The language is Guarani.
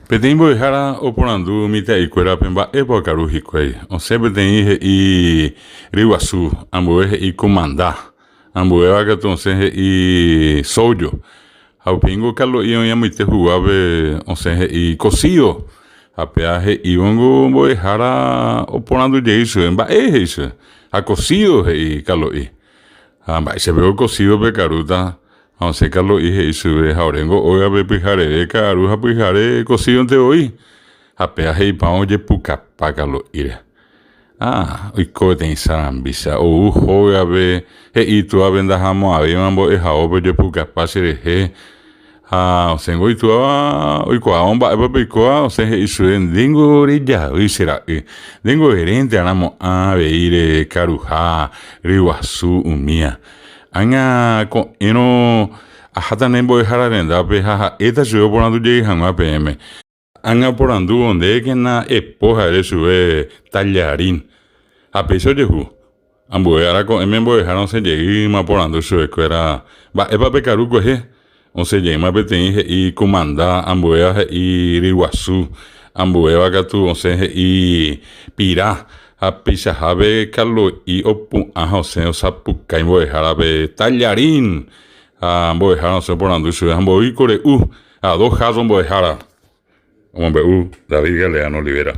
Peteĩ mbo'ehára oporandu mitã'ikuérape mba'épa okaru hikuái. Osẽ peteĩ he'i ryguasu, ambue he'i kumanda, ambuéva katu osẽ he'i sójo. Ha upéingo Kalo'i oĩ amoite huguápe osẽ he'i kosído. Ha péva he'ívongo mbo'ehára oporandu jey chupe, Mba'e he'i chupe. Ha kosído he'i Kalo'i. Ha mba'éichapeko kosído pekarúta? Ha osẽ Kalo'i he'i chupe, Ha oréngo ógape pyhareve ka'aru ha pyhare kosídonte voi. Ha péva he'ipáva ojepukapa Kalo'íre. Ah, oiko peteĩ sarambícha. Ou hógape, he'i itúvape ndahamo'ãvéima mbo'ehaópe ojepukapa cherehe. Ha osẽngo itúva oikuaávo mba'épa peikóva, osẽ he'i chupe, Ndéngo rejavy che ra'y, ndéngo erénte arãmo'ã avei rekaruha ryguasu umía. Ág̃a ko'ẽrõ aháta ne mbo'ehára rendápe ha ha'éta chupe oporandu jey hag̃ua peẽme. Ág̃a oporandúvo ndékena epo ha'ére chupe tallarín. Ha péicha ojehu. Ambue ára ko'ẽme mbo'ehára osẽ jeýma oporandu chupekuéra, Mba'épa pekaru kuehe? Osẽ jeýma peteĩ he'i kumanda, ambuéva he'i ryguasu, ambuéva katu osẽ he'i pira. Ha peichahápe Kalo'i opu'ã ha osẽ osapukái mbo'ehárape, Tallarín! Ha mbo'ehára osẽ oporandu chupe, Ha mboýiko re'u? Ha dos jarro mbo'ehára, omombe'u David Galeano Olivera.